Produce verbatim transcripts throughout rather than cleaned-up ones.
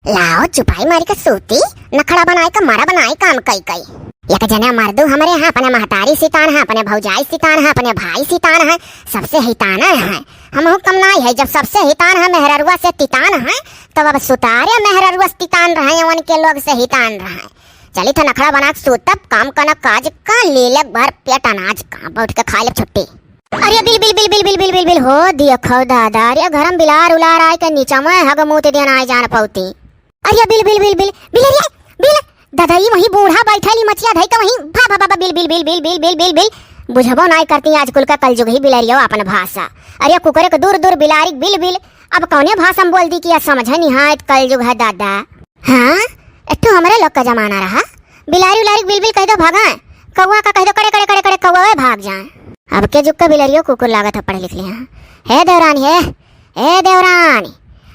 लाओ चुपाई मारी के सूती, नखड़ा बनाई के मरा बनाई काम कई कई। एक जने मर्दू हमरे हैं, अपने महतारी सितान है, अपने भौजाई सितान है, अपने भाई सितान है, सबसे हिताना है। हमहू कम नाई है, जब सबसे हितान है, मेहररुआ से तितान है, तब अब सुतारे मेहररुआ से तितान रहे, उनके लोग से हितान रहे। चली तो नखड़ा बना के सूतब, काम कना काज का, लीले भर पेट अनाज का, बैठ के खा ले छुट्टी। अरे बिल, बिल, बिल, हो दिया खाओ दादा, अरे घर में बिलार उलार आए के नीचा में हग मूत दिया ना आए जान पौती। अरे बिल, बिल, बिल, बिल, बिल, अरे बिल, दादा ई वही बूढ़ा बैठल ई मचिया धई के वही भा, भा, भा, भा, बिल, बिल, बिल, बिल, बिल, बिल, बिल, बिल। बुझबो नाई करती आज कुल का कलजुग ही बिलरियो अपन भाषा। अरे कुकरे के दूर दूर बिलारी बिल, बिल। अब कौने भाषा में बोल दी कि या समझे निहायत कलजुग है दादा। हाँ, एक ठो हमरे लोग का जमाना रहा। बिलारी उलारी बिल बिल कह दो भागा, कौआ का कह दो कड़े, कड़े, कड़े, कड़े, कौआ वे भाग जाए। अब के जुग का बिलरियो कुकुर लागत है पढ़े लिख लिया। हे देवरानी, हे, हे देवरानी,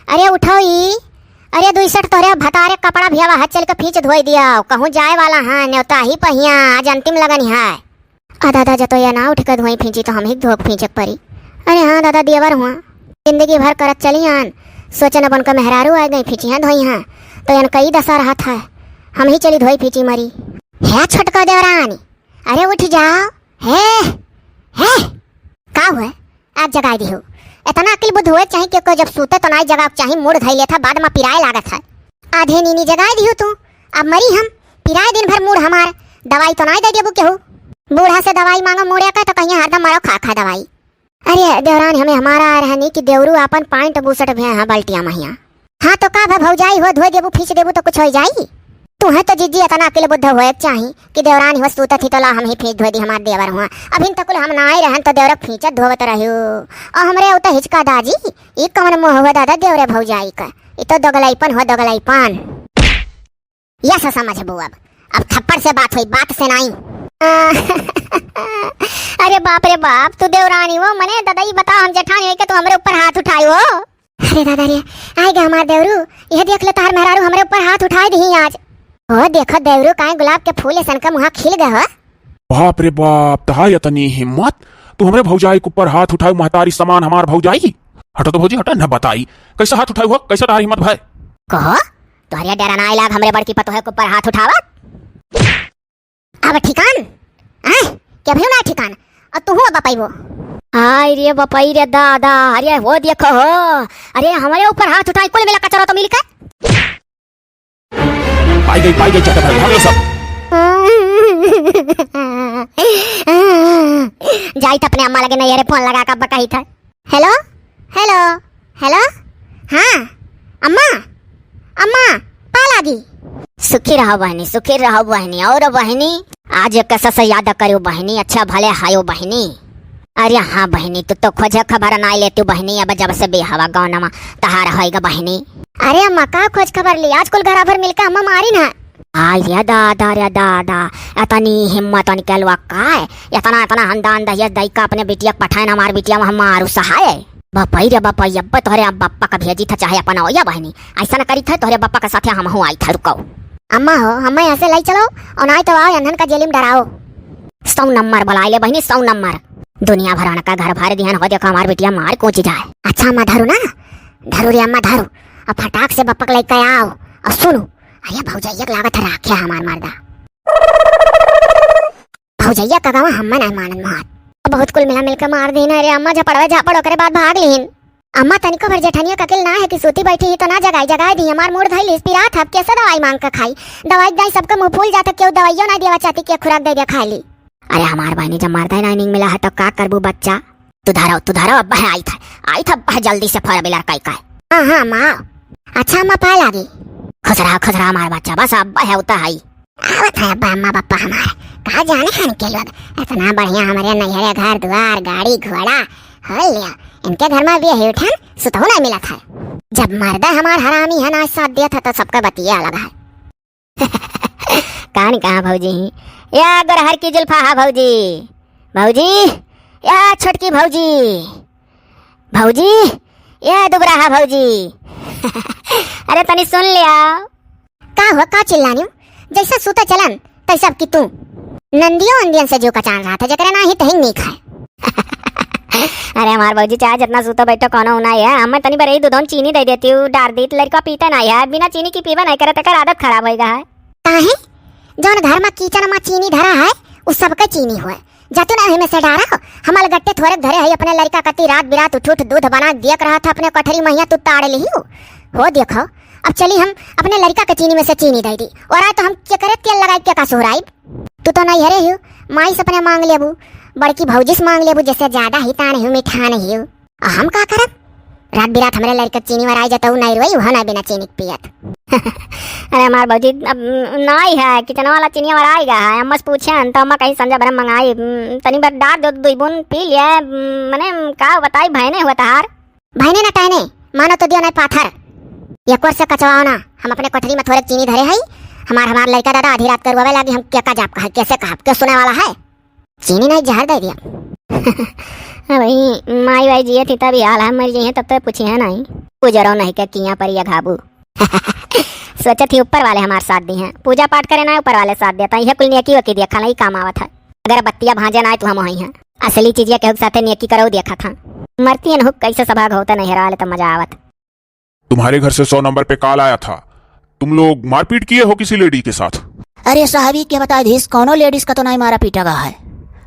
अरे उठो ई, अरे दुई सठ तोहरे भतारे कपड़ा भियावा हाथ चल के फींच धोई दिया, कहूँ जाए वाला है, नेवता ही पहिया, आज अंतिम लगन है। आ दादा, जतोया ना उठ के धोई फींची तो हम ही धोक फींचे के परी। अरे हाँ दादा, देवर हुआ, जिंदगी भर करत चली आन, सोचन अब उनका मेहरारू आ गई फींची हैं धोई हैं, तो यन कई दशा रहत है, हम ही चली धोई फींची मरी। हे छोटका देवरानी, अरे उठ जाओ। हे, हे, का हुआ? आज जगाई दिहु। इतना अकिल बुद्धि होए के चाही कि कोई जब सूते तो नाई जगावे के चाही, मूड़ धई लेत है, बाद में पिराए लागत है। आधे नीनी जगाई दिहु तू, अब मरी हम, पिराए दिन भर मूड़ हमार, दवाई तो नाई दे देबू केहू। बूढ़ा से दवाई मांगो मूड़े का तो कहिए हरदम मारो खा खा दवाई। अरे देवरान, हमें हमारा आ रहनी कि देवरू आपन पाइंट बूसट भे हैं बल्टिया महिया। हाँ तो का भा भौजाई हो, धोए देबू, फींच देबू तो कुछ हो जाई? तू है तो जिज्जी इतना अकिल बुद्ध होए के चाही कि देवरानी हो सूतत ही तो ला हम ही फींच धोए दी हमार देवर हुआ। अभिन तक कुल हम ना आए रहन तो देवरक फींचत धोवत रह्यू। और हमरे उत हिचका दाजी, ई कवन मुँह हुआ दादा देवरे भौजाई का? ई तो दोगलैपन हो, दोगलैपन। या सा समझबू अब, अब थप्पड़ से बात हुई, बात से नाई। अरे बाप रे बाप, तू देवरानी हो, मने ददाई बताओ, हम जेठानी होई के तू हमरे ऊपर हाथ उठाई हो? अरे दादा रे, आए गे हमार देवरू, यह देख ले तोहार मेहरारू हमरे ऊपर हाथ उठाए दिही आज। ओ देखो देवरू, काहे गुलाब के फूल ऐसन का मुहा खिल गए हो? बाप रे बाप, तहार इतनी हिम्मत, तू हमरे भौजाई के ऊपर हाथ उठाए, महतारी समान हमार भौजाई। हटो तो भौजी, हटो न बताई, कैसे हाथ उठाए हो, कैसे तहार हिम्मत भाई? कहो, तोहरे डरा ना लाग हमरे बड़की पतोहे के ऊपर हाथ उठावत? अब ठिकान? आय, के अभियो ना ठिकान? और तू हो बपैबो? आय रे बपई रे दादा, अरे हो देखो हो, अरे हमरे ऊपर हाथ उठाई, कुल मिला कचरा तो मिल के। पाई गई, पाई गई, चटक भाई, भाग लो सब। जाई त अपने अम्मा लगे नहीं, अरे फोन लगा के बकाई था। हेलो, हेलो, हेलो, हाँ, अम्मा, अम्मा, पाय लागी। सुखी रहो बहिनी, सुखी रहो बहिनी। और बहिनी, आज एक कसस याद करियो बहिनी, अच्छा भले हायो बहिनी। अरे हाँ बहिनी, तू तो खोजे खबर नाई लेती बहिनी, अब जब से बियाहवा गौनवा तहार होइगा बहिनी। अरे अम्मा, का खोज खबर ली? आज कुल घरा भर मिलके अम्मा मारी ना। आ ये दादा रे दादा, इतनी हिम्मत उनके लुआ का है? इतना, इतना हंदान दहिया दई का अपने बिटिया के पठाए ना, हमार बिटिया वहाँ मारू सहाय। बपई रे बपई, अब तोहरे अब बप्पा का भेजी था, चाहे अपन ओया बहिनी, ऐसा न करी था, तोहरे बप्पा के साथे हमहू आई था, रुको। अम्मा हो, हमें यहाँ से लाई चलो, और नाई तो आओ, अंधन का जेली में डराओ। सौ नंबर बुलाए ले बहिनी, सौ नंबर। दुनिया भर का घर भर दिहन हो, देखो हमार बिटिया मार कूच जाए। अच्छा अम्मा, धरू ना, धरू रे अम्मा, धरू। अब फटाक से बप्पा के लेके आओ, और सुनो, अरे भौजैया के लागत है राख्या हमार मर्दा। भौजैया का गावा हम्मा नहीं मानन मार। बहुत कुल मिला मिलके मार दीन। अरे अम्मा झपड़वे झापड़, ओकरे बाद भाग लीन। अम्मा तनिको भर जेठनिया का अकिल ना है कि सूती बैठी ही तो ना जगाई, जगाई दी। हमार मूड़ धइलिस, पिरात हब, कैसे दवाई मांग के खाई? दवाई दाई सबके मुंह फूल जाता, केहू दवाइयो ना देवा चाहती, के खुराक दे दे खाए ली। अरे हमार बहिनी, जब मर्दा ही नहीं मिला है तो का करबू बच्चा? तू धरो, तू धरो, अब्बा है, आई था, आई था, अब्बा है, जल्दी से फोर व्हीलर कई का। हाँ, हाँ, अम्मा, आओ। अच्छा, अम्मा, पाए लागी। खुश रहा, खुश रहा, हमार बच्चा, बस अब्बा है, उता है। आवत है अब्बा, अम्मा, बप्पा हमार। का जाने हन के लोग, इतना बढ़िया हमारे नैहरे घर दुआर, गाड़ी घोड़ा, हो लिया। इनके घर में भी यही उठन, सुतहु नहीं मिलत है। जब मर्दा हमार हरामी है, ना साथ दिया था, तो सबका बतिया अलग है। कहानी कहाँ भौजी ही? या गोरहर की जुल्फा हा भौजी। भौजी, या छोटकी भौजी। भौजी, या दुबरा हा भौजी। अरे तनी सुन लिया। का हो, का चिल्लानियो? जैसा सूता चलन, तैसा की तू। नंदियो अंदियन से जो कचान रहा था, जकरे ना ही तहिन नीक है। अरे हमार भौजी, चाहे जितना सूतो बैठो, कौनो उ नाहीं है। हमें तनी बरई दूधों चीनी दे देती हूँ, डार दी, तो लड़का पीते नाहीं है। बिना चीनी की पीबे नाहीं करे, तेकर आदत खराब होइगा है। काहे? जौन घर मा किचन मा चीनी धरा है, उ सबके चीनी होए। जा तू ना एमे से डारा, हमार गट्टे थोड़े धरे है, अपने लड़का कती रात बिरात उठ उठ दूध बना दियक रहा था अपने कोठरी महिया, तू ताड़ लिही हो। हो देखो, अब चली हम अपने लड़का के चीनी में से चीनी दे दी, और आए तो हम केकरे तेल लगाई, के का सुहराई? तू तो नहीं हरे हो, माई से अपने मांग लेबू, बड़की भौजी से मांग लेबू, जैसे ज्यादा ही तान हो, मिठान हो। आ हम का करब? रात बिरात हमरे लड़के चीनी वराई जाता, उ नाई रोई, उहो ना बिना चीनी के पियत। अरे हमार भौजी, अब नाई है, किचन वाला चीनी वराई गया है, अम्मा से पूछे हन, तो अम्मा कहीं संझा भर मंगाई, हम्म, तनी भर डार दो, दुई बूंद पी लिए, हम्म, मने का बताई, भयने हुआ तहार। भयने ना टहने, मानो तो दियो ना पाथर। एक ओर से कचवाओ ना, हम अपने कोठरी में थोड़े चीनी धरे हई, हमार, हमार लड़का दादा आधी रात के रुआवे लागी, हम के का जाप कहे, कैसे कहब, के सुने वाला है? चीनी नहीं, जहर दे दिया। अब वही माई वाई जिए थी तब ही हाल है, मर जाइए तब तो पूछी है नहीं। गुजरो नहीं के किया पर ये घाबू। सोचत ही ऊपर वाले हमार साथ दी हैं, पूजा पाठ करे ना ऊपर वाले साथ देता, यह कुल नेकी वकी देखा नहीं काम आवत है। अगर बत्तिया भांजे ना आए तो हम वही हैं, असली चीज ये केहू के साथे नेकी करो देखा था। मरती अनहुक कैसे सभा होते नहीं हरा ले तो मजा आवत। तुम्हारे घर से सौ नंबर पे कॉल आया था, तुम लोग मारपीट किए हो किसी लेडी के साथ? अरे साहब, ई के बताए दीस, कौनो लेडीज का तो नहीं मारा पीटा गया है,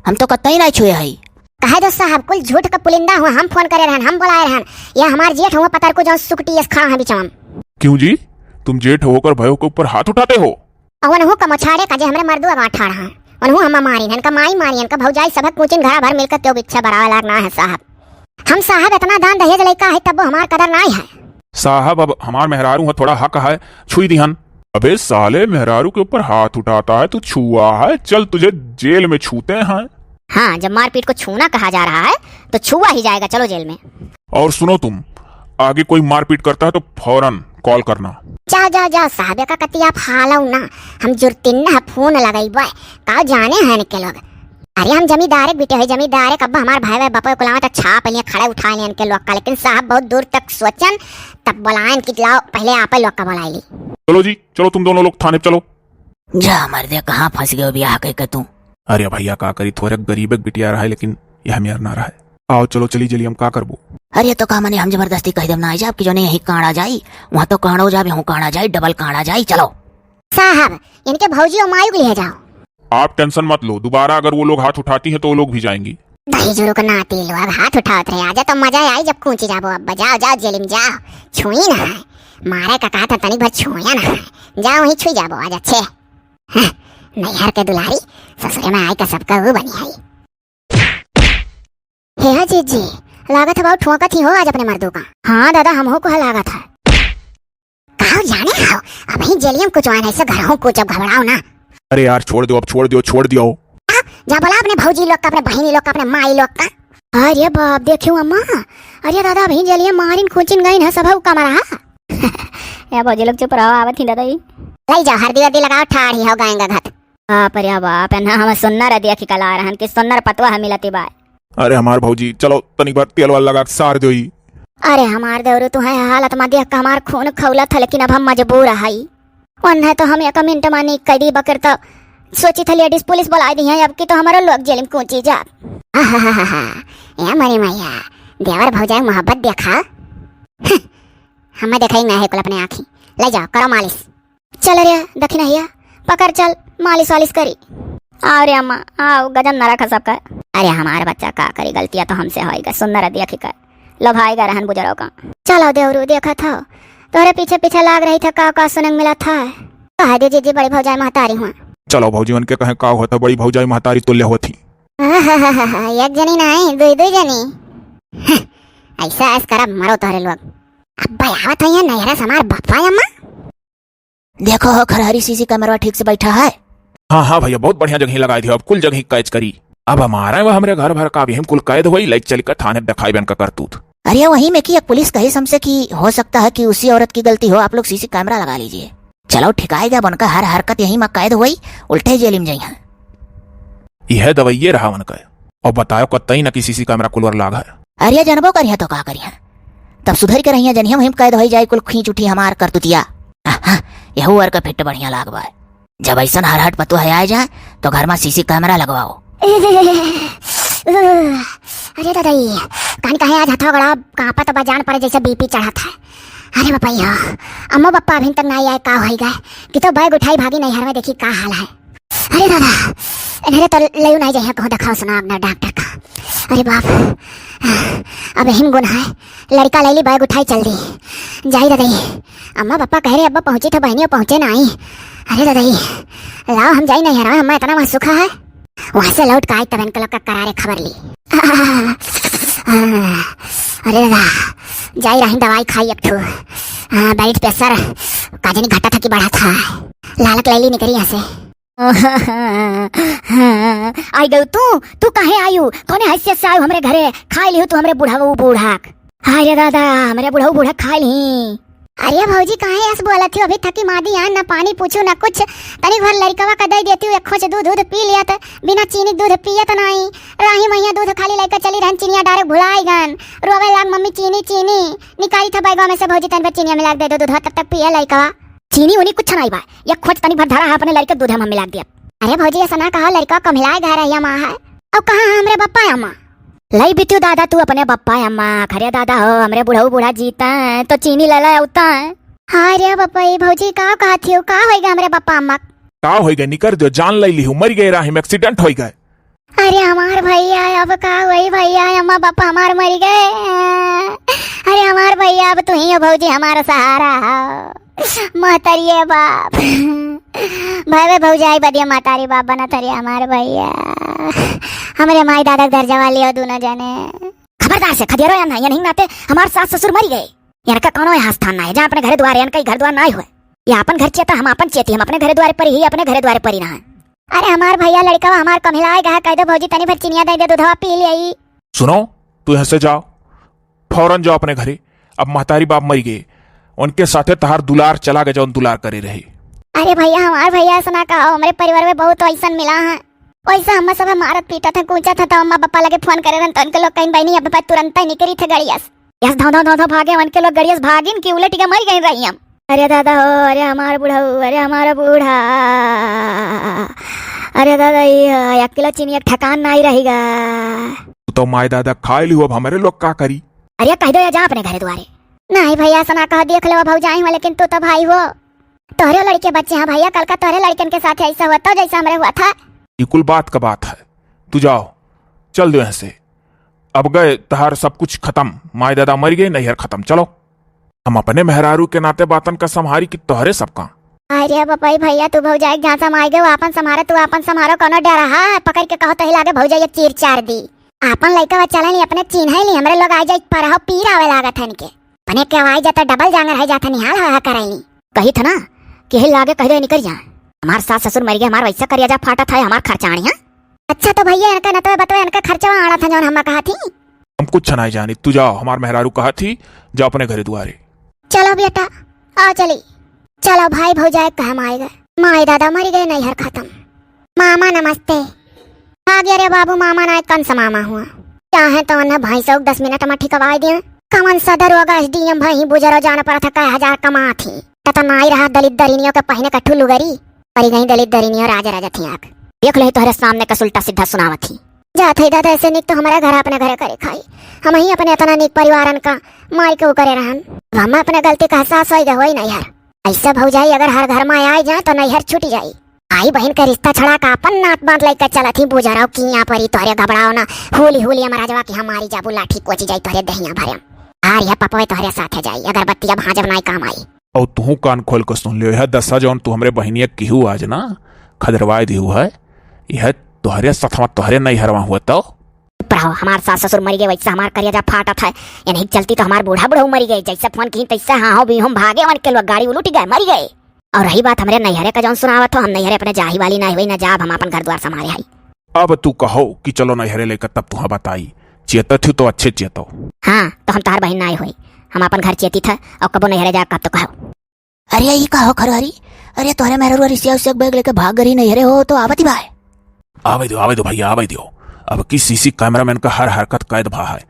हम तो कतई नहीं छुए हई। कहे दो साहब, कुल झूठ का पुलिंदा हुआ, हम फोन करे रहन, हम बुलाए रहन, या हमार जेठ हुआ पतर को जौन सुकटी एस खड़ा है बीचवा में। क्यों जी, तुम जेठ होकर भयो के ऊपर हाथ उठाते हो? अउर उनहू का मोछाड़े का जे हमरे मर्दुआ गांठ ठाड़ है। उनहू हमा मारिन, इनका माई मारिन, इनका भौजाई सभक पूछिन, घरा भर मिलकर क्यों बिच्छा बरावे लाग ना है साहब। हम साहब इतना दान दहेज लइका है तब हमार कदर नाई है। साहब, अब हमार मेहरारू है, थोड़ा हक है, छुई दिहन। अबे साले, मेहरारू के ऊपर हाथ उठाता है, तू छुआ है, चल तुझे जेल में छूते हैं। हाँ, जब मारपीट को छूना कहा जा रहा है तो छुआ ही जाएगा, चलो जेल में। और सुनो तुम, आगे कोई मारपीट करता है तो फौरन कॉल करना। जाओ, जाओ, जाओ साहब, एका कति आप हालव ना, हम जुर्तिन ना फोन लगइबे, का जाने हैं इनके लोग। अरे हम जमींदारे के बेटे है, जमींदारे के अब्बा हमार भाई, भाई बापा कुलावत छाप लिए, खड़े उठा लिए इनके लोग का, लेकिन साहब बहुत दूर तक सोचन, तब बुलायन कि लाओ पहले आप लोग का बुलाई ली। चलो जी, चलो तुम दोनों लोग थाने चलो। जा मर्दे, कहाँ फंस गयो बियाह कह के तू? अरे भैया का करी, थोड़े गरीब एक बिटिया रहा है, लेकिन यह मेर ना रहा है। आओ चलो चली जल्दी, हम का करबो? अरे तो का मने हम जबरदस्ती कह देब ना आई जाब कि जो नहीं यही कांड़ा जाई, वहाँ तो कांड़ो जाब, यहूँ कांड़ा जाई, डबल कांड़ा जाई, चलो। साहब, इनके भौजी और मायू के लिए जाओ। आप टेंशन मत लो, दोबारा अगर वो लोग हाथ उठाती हैं तो वो लोग भी जाएंगी। दही जुरू के नाती लोग हाथ उठावत रहे, आजा तो मजा आई जब कूची जाबो। अब जाओ, जाओ जेल में जाओ, छुई ना है, मारे का कहा था तनिक भर छुया ना है, जाओ वहीं छुई जाबो आज अच्छे। हाँ, नैहर के दुलारी, ससुरे में आई का सबका वो बनी है। हे हा जीजी, लागत है बहुत ठोकत ही हो आज अपने मर्दों का। हाँ दादा, हमहू को लागत है। काव जाने हाव, अबहीं जेलियम कुचवान ऐसे घर हो कुछ अब घबराओ ना। अरे यार छोड़ दो, अब छोड़ दो, छोड़ दो। आ, जा बोला अपने भौजी लोग का, अपने बहिनी लोग का, अपने माई लोग का। अरे बाप, देखियो अम्मा, अरे दादा, अबहीं जेलियम मारिन कुचिन गइन है सब कमरा। या भौजी लोग चुप रहो, आवत ही दादा ई। ले जाओ, हरदी वर्दी लगाओ, ठाढ़ी हो गाएंगे घत। बाप रे बाप, एन्हा हम सुन्नर देखि कला रहन कि सुन्नर पतवा हम मिलती बाय। अरे हमार भौजी, चलो तनिक बार तेल वाल लगा के सार दोई। अरे हमार देवरू, तुहैं हालत मा देख के हमार खून खौलत है, लेकिन अब हम मजबूर हई। ओन्हे तो हम एक मिनट मा नीक कह दी, बकर तो सोची था लेडीज पुलिस बुला दी है, अब की तो हमारा लोग जेल में कूची जा। आहाहाहा, ए मरी मैया, देवर भौजाई मोहब्बत देखा। हम्म, हमें देखाई ना है कुल अपने आँखी। ले जाओ, करो मालिश। चल रे दखिनहिया, पकड़ चल, मालिश वालिश करी। आओ रे अम्मा, आओ, गजन न रखा सबका। अरे हमार बच्चा का करी, गलतिया तो हमसे होइगा, सुन्नर देखि कर लोभाइगा रहन बुजुर्गों का। चलो देवरू, देखत हो, तोहरे पीछे पीछे लाग रही था, का का सुने मिला था। कह दे जीजी, बड़ी भौजाई महतारी हुआ। चलो भौजी, उनके कहे का होता, बड़ी भौजाई महतारी तुल्य होती। आहाहाहा, एक जनी नहीं, दुई दुई जनी। हं, ऐसा ऐस करब मरो तोहरे लोग। अब आवत है यहाँ नैहरा से हमार बप्पा अम्मा। देखो हो खरहरी, सीसी कैमरा ठीक से बैठा है। हाँ, हाँ भैया, बहुत बढ़िया जगह लगाई दियो, अब कुल जगह कैच करी। अब हमारा व हमरे घर भर का भी हम कुल कैद होई, लइके चली का थाने दिखाई बन का करतूत। अरे वही में कि एक पुलिस कही हमसे कि हो सकता है कि उसी औरत की गलती हो, आप लोग सीसी कैमरा लगा लीजिए। चलो ठिकाई गया, उनका हर हरकत यही में कैद होई, उल्टे जेल में जाई हैं। यह दवाइये रहा उनका। और बतायो कतई न कि सीसी कैमरा कुलवर लाग है। अरे जनबो करिया तो का करिया, तब सुधर के रहिया, जनिया वहीं कैद होई जाए, कुल खींच उठी हमार करतुतिया। आहा, यहू और का फिट बढ़िया लाग बा। जब ऐसन हरहट पतोह आए जाए तो घर में सीसी कैमरा लगवाओ। अरे दादा, ई कान काहे आज हथवा गोड़वा कांपत बा, जान पड़े जैसे बीपी चढ़त है। अरे बपैया, अम्मा बप्पा अभिन तक नाई आए, का होई गए? कि तो बैग उठाई भागी नैहर में, देखी का हाल है। अरे दादा, इन्हरे तो लेउ नाई जाइए कहूँ देखाओ सुना अपना डॉक्टर का। अरे बाप, अब हिम गुन है, लड़का लैली बैग उठाई चल दी। जाई दादा, अम्मा बप्पा कह रहे अब्बा पहुँची तो बहनियों पहुँचे नाई। अरे दादा, लाओ हम जाई नैहर में, हमें इतना वहाँ सुखा है। वहाँ से लौट के आई तब इनके लोग का करारे खबर ली। अरे दादा, जाई रही दवाई खाई एक ठो। हाँ, blood pressure का जनी घटा था कि बढ़ा था। लालक लैली निकरी यहाँ से। आई गऊ तू, तू काहे आयु? कौने हैसियत से आयु हमरे घरे? खाई लिहु तू हमरे बुढ़ऊ बूढ़ा। हाय रे दादा, हमरे बुढ़ऊ बूढ़ा खाई ली। अरे भौजी, काहे ऐस बोलत हो? अभी थकी मादी आन, ना पानी पूछू ना कुछ। तनी भर लड़कवा का दे देती हूँ, एक खोच दूध दूध पी लियत, बिना चीनी दूध पियत नाई। राही मैया दूध खाली लइका चली रहन, चिनिया डायरेक्ट भुलाई गन। रोवे लाग मम्मी चीनी चीनी। निकारी था बैगवा में से भौजी, तनी भर चिनिया मिला के दे दो दूधवा, तब तक पिए लड़कवा। चीनी उनी कुछ नाई बा, एक खोच तनी भर धरा है अपने लड़के दूध हम मिला के दियब। अरे भौजी, ऐसा ना कहो, लड़का कमिलाए गए रहिया माँ है। अब कहाँ है हमरे बप्पा अम्मा? लई बित्यू दादा, तू अपने बप्पा अम्मा, खरे दादा हो, हमरे बुढ़ऊ बूढ़ा जीता है, तो चीनी ले ले अउता है। हाँ रे बप्पा, ई भौजी का कहत हियो, का होई गए हमरे बप्पा अम्मा? का होई गए, निकर जो, जान लई लिहू, मर गए राही में, accident होई गए। अरे हमार भैया, अब का होई भैया, अम्मा बप्पा हमार मर गए। अरे हमार भैया, अब तू ही हो भौजी, हमारा सहारा हो। महतरिये बाप। भावे भौजाई बदिया महतारी बाप बनत हरे हमार भैया। हमरे माई दादा के दर्जा वाली हो दोनों जने। खबरदार से खदेरो या ना, यही नाते हमार सास ससुर मरी गए। इनका कौनो यहाँ स्थान ना है, जहाँ अपने घरे द्वारे, इनका ही घर द्वार ना हुए। ये अपन घर चेता, हम अपन चेती, हम अपने घरे द्वारे परी ही, अपने घरे द्वारे परी ना है। अरे हमार भैया लड़का हमार कमिलाए गया, कह दो भौजी तनी भर चिनिया दे दे, दूधवा पी ले। सुनो, तू यहाँ से जाओ, फौरन जाओ अपने घरे। अब महतारी बाप मरी गए, उनके साथे तहार दुलार चला गए, जौन दुलार करे रहे। अरे भैया, हमार भैया ऐसा ना कहो, हमरे परिवार में बहुत ऐसन मिला है। वैसा हम सब मारत पीटत है, कूचत है, तो अम्मा पापा लगे फोन करे रहन, तो उनके लोग कहीं बहनी अब तुरंत ही निकरी थे गड़िया से। यस धाव धाव धाव धाव भागे, उनके लोग गड़िया से भागिन कि उलट के मर गए रही हम। अरे दादा हो, अरे हमार बुढ़ऊ, अरे हमार बूढ़ा, अरे दादा, ये एक किलो चीनी एक ठकान नहीं रहेगा। तू तो माय दादा खाए लियो, अब हमारे लोग का करी? अरे कह दो या जा अपने घरे द्वारे। नहीं भैया, ऐसा ना कहो, देख लो भौजाई हो, लेकिन तू तो भाई हो, तोहरे लड़के बच्चे हैं भैया, कल का तोहरे लड़कन के साथ ऐसा हुआ था जैसा हमरे हुआ था। ये कुल बात का बात है, तू जाओ, चल दो यहाँ से। अब गए तहार सब कुछ खत्म, माय दादा मर गए, नैहर खत्म। चलो, हम अपने मेहरारू के नाते बातन का संभारी कि तोहरे सबका। अरे बपई भैया, तू भौजाई के जहाँ समाई गए, वो आपन संभारो, तू आपन संभारो, कौनो डर है? पकड़ के कहो तही लागे भौजाई एक चीर चार दी। आपन लइका बच्चा लेनी, अपने चीन्हे ली, हमरे लोग आ जाए पर हो पीर आवे लागत है इनके। अपने के आवाज जाता डबल जांगर है जाता निहाल हा हा कराई। कही था ना कि हे लागे कह दे निकल जा। हमार सास ससुर मर गए, हमार वैसा करिया जा फाटा था, हमार खर्चा आनी है। अच्छा तो भैया इनका नतवे बतवे इनका खर्चवा आना था जौन हम्मा कहा थी। हम कुछ नहीं जानी, तू जाओ, हमार मेहरारू कहा थी, जाओ अपने घरे दुआरे। चलो बेटा, आओ चली। चलो भाई भौजाई कहे माई गए, माई दादा मर गए, नैहर खत्म। मामा नमस्ते। आ गया रे बाबू, मामा ना कौन सा मामा हुआ, चाहे तो उन्हें भाई से दस मिनट में ठिकवाई दिए। कमन सदर होगा एसडीएम भाई बुजरो जान पड़ा था, कै हजार कमा थी। त तो नाई रहा दलित दरिनियों के पहने का ठुल्लू गरी। परी गई दलित दरिनियों राजा राजा थी आग। देख ले तोहरे सामने का उल्टा सीधा सुनावत थी। जात है दादा, ऐसे निक तो हमारा घर अपने घरे करे खाई। हम ही अपने इतना निक परिवारन का माई के ऊ करे रहन। अब हमें अपने गलती का एहसास होई गए, होई नैहर। ऐसे भौजाई अगर हर घर में आ जाए तो नैहर छूट जाई। आई बहन के रिश्ता छड़ा का अपन नात बांध लेके चलत ही बुजराव की यहाँ पर ही तोहरे घबराओ ना। होली होली हम राजवा की हमारी जाबू लाठी कोची जाई तोहरे दहिया भरे। आर यह पपवे तोहरे साथे जाई, अगरबत्तिया भाजब नाई काम आई। और तू कान खोल के सुन लियो, यह दशा जौन तू हमरे बहिनिया किहू आज ना खदरवाए दिहू है, यह तोहरे सथवा तोहरे नैहरवा हुआ तो। चुप रहो, हमार सास ससुर मरी गए, वैसे हमार करेजा फाटत है। इन्हीं चलती तो हमार बूढ़ा बुढ़ऊ मरी गए, जैसे फोन की तैसे हाँ हो भी हम भागे, उनके लोग गाड़ी उलट गए, मरी गए। और रही बात हमरे नैहरे का जौन सुनावत हो, हम नैहरे अपने जाही वाली ना हुई ना जाब, हम अपन घर द्वार संभाले हई। अब तू कहो कि चलो नैहरे लेकर तब तुहा बताई, चेतत हो तो अच्छे चेतो। हाँ, तो हम तोहार बहिन ना हुई, हम अपन घर चेती था और कबो नैहरे जाए कब तो कहो। अरे, ई का हो खरहरी? अरे, तोहरे मेहररुआ रिसिया उसिया के बैग लेके भाग गरी नैहरे हो, तो आवत ही भाई। आवे दो, आवे दो भैया, आवे दो। अब की सीसी कैमरामैन का हर हरकत कैद भा है।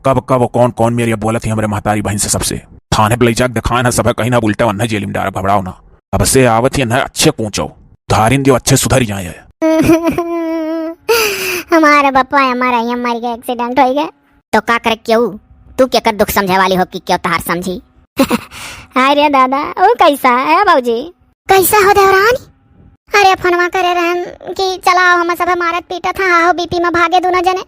कब, कब, कौन, कौन मेरी बोलत ही हमरे महतारी बहन से सबसे। थाने पे ले जाके दिखाए ना, सब कहीं ना उल्टा वन्ना जेल में डारा, घबराओ ना। अब से आवत ही ना अच्छे कूचो। धारिन दियो अच्छे सुधर जाए। हमारे बप्पा हमारा यहाँ मर गए, एक्सीडेंट हो गए। तो का करे केहू? तू केकर दुख समझे वाली हो कि केहू तहार समझी? हाय रे दादा, ऊ कैसा है भौजी? कैसा हो देवरानी? अरे फोनवा करे रहन कि चला आओ, हम सब मारत पीटत हा, आओ बीपी में भागे दोनों जने।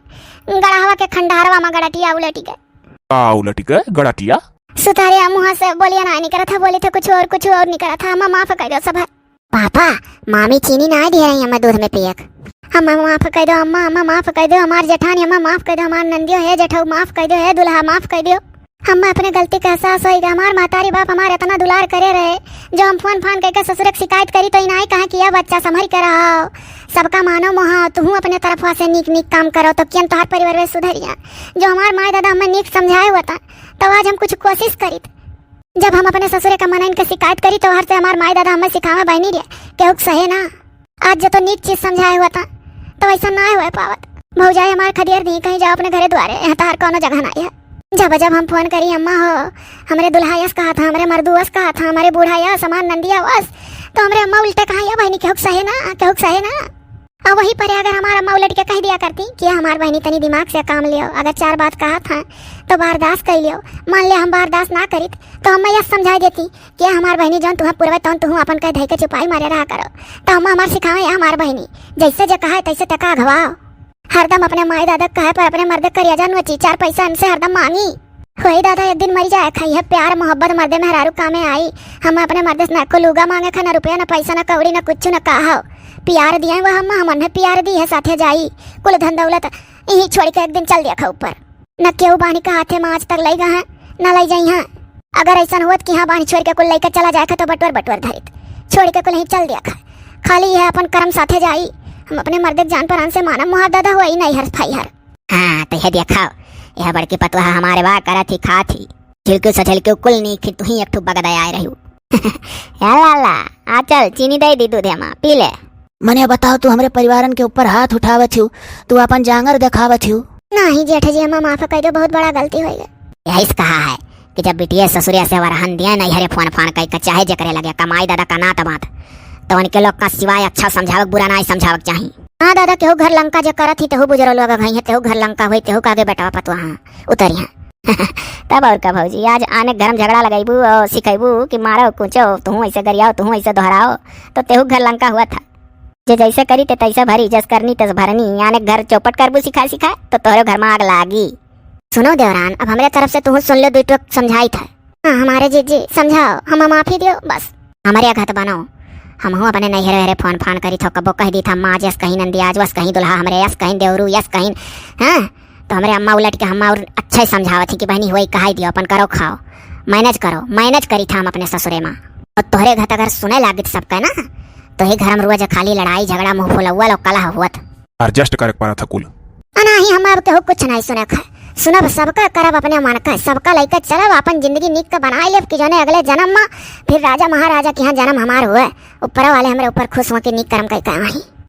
गड़हवा के खंडहरवा में गड़टिया उलटी गए। का उलटी गए गड़टिया? सुतारिया मुँह से बोलिया ना निकरत है, बोली थे कुछ और, कुछ और निकरत है। अम्मा माफ कर दो सब। पापा, मामी चीनी ना दिए रही हमें दूध में पियक। अम्मा माफ कर दो, अम्मा, अम्मा माफ कर दो, हमार जेठानी, अम्मा माफ कर दो, हमार नंदियो, हे जेठऊ माफ कर दो, हे दुल्हा माफ कर दो। हमें अपने गलती का एहसास होइगा। हमार महतारी बाप हमार इतना दुलार करे रहे, जो हम फोन फान करके ससुर के शिकायत करी तो इनाई कहा कि यह बच्चा संभर के रहा हो, सबका मानो मोहा, तुहू अपने तरफवा से नीक नीक काम करो तो कियन तोहार परिवार में सुधरिया। जो हमार माई दादा हमें नीक समझाए होता, तब आज हम कुछ कोशिश करीत। जब हम अपने ससुरे का मनइन के शिकायत करी, तो हर से हमार माई दादा हमें सिखावे बहनी रे, केहू के सहे ना। आज जो तो नीक चीज समझाए होता, तो ऐसा ना होए पावत। भौजाई हमार खदेर दी, कहीं जाओ अपने घरे द्वारे, यहाँ तहार कौनो जगह ना है। जब जब हम फोन करी, "अम्मा हो, हमरे दुल्हा यस कहा था, हमरे मर्दू वस कहा था, हमारे बूढ़ा यस, हमार नंदिया वस," तो हमरे अम्मा उल्टे कहा, "या बहनी, केहू के सहे ना, केहू के सहे ना।" और वही पर अगर हमार अम्मा उलट के कह दिया करती कि हमार बहनी तनी दिमाग से काम लियो, अगर चार बात कहा था तो बर्दाश्त कर लियो। मान ले हम बर्दाश्त ना करीत तो अम्मा यस समझा देती कि हमार बहनी जौन तुहा पुरवे तौन तुहू अपन कह धई के चुपाई मारे रहा करो। तो अम्मा हमार सिखावे या हमार बहनी, जैसे जे कहा तैसे तका अघवाओ। हरदम अपने माई दादा कहे पर अपने मर्दे करिया जा नोची, चार पैसा इनसे हरदम मांगी। होई दादा, एक दिन मरी जाए खाई है, प्यार मोहब्बत मर्दे मेहरारू कामे आई। हम अपने मर्दे से ना को लुगा मांगे खा, ना रुपया, ना पैसा, ना कौड़ी, ना कुछ, ना कहा। प्यार दिए वो हम, हम उन्हें प्यार दी है, साथे जाई। कुल धन दौलत यही छोड़ के एक दिन चल दिया खा ऊपर। न केहू बानी का हाथे में आज तक लई गए हैं, न लई जाई हैं। अगर ऐसा होत कि हाँ बानी छोड़ के कुल लेके चला जाए खा तो बटवर बटवर धरित, छोड़ के कुल यहीं चल दिया खा। खाली यह अपन कर्म साथे जाई। हम अपने मर्दे के जान परान से मानब मुहार दादा हुआ ही नहीं हर फाई हर। हाँ, तो यह देखा, यह बड़की पतोहा हमारे बा करत ही, खात ही, झिलकू से झिलकू कुल नी खी, तू ही एक ठो बगदा आए रहू। या लाला, आ चल, चीनी दे दी दूधे मा, पी ले। मने बताओ, तू हमरे परिवारन के ऊपर हाथ उठावत हू, तू अपन जांगर देखावत हू। नहीं जेठ जी, हमें माफ कर दो, बहुत बड़ा गलती हो गई। यही से कहा है कि जब बिटिया ससुरिया से वरहन दिया नहीं हरे फोन फान कई का, चाहे जेकरे लगे कमाई दादा का नात बात, तो उनके लोग का सिवाय अच्छा समझावक, बुरा ना समझावक चाही। हाँ दादा, केहू घर लंका जे करत ही, तेहू बुजरो लोग घई है, तेहू घर लंका होई, तेहू का आगे बेटवा पतुआ हाँ उतरी हाँ। तब और का भौजी, आज आने घर में झगड़ा लगैबू और सिखैबू कि मारो कूचो, तुहूँ ऐसे गरियाओ, तुहूँ ऐसे दोहराओ, तो तेहू घर लंका हुआ था। जे जैसे करी ते तैसे भरी, जस करनी तस भरनी, आने घर चौपट करबू सिखा सिखा, तो तोहरे घर में आग लागी। सुनो देवरान, अब हमरे तरफ से तुहूँ सुन लो, दुई टोक समझाई था। हाँ, हमारे जीजी, समझाओ, हम माफी दियो, बस। हमरे अघत बनो, हमहू अपने नैहरे हरे फोन फान करी थो, कबो कह दी था, "माँ जस कहीं नंदी, आज वस कहीं दुल्हा, हमरे यस कहीं देवरू, यस कहीं," हाँ, तो हमरे अम्मा उलट के हम और अच्छे समझावत ही कि बहनी, वही कहाई दियो, अपन करो खाओ, मैनेज करो, मैनेज करी था हम अपने ससुरे माँ। और तोहरे घर अगर सुने लागित सबके ना, तो ही घर में रोज खाली लड़ाई झगड़ा, मुंह फुलौआ लोग कलह हुआ था। एडजस्ट करे के पड़ा था कुल। अनाही हम अब केहू कुछ नहीं सुने खा, सुनब सबका, करब अपने मन का, सबका लइका चलब, अपन जिंदगी नीक के बनाए लेब कि जौने अगले जन्म में फिर राजा महाराजा के यहाँ जन्म हमार हुए, ऊपर वाले हमरे ऊपर खुश हो के नीक कर्म कई कमाई।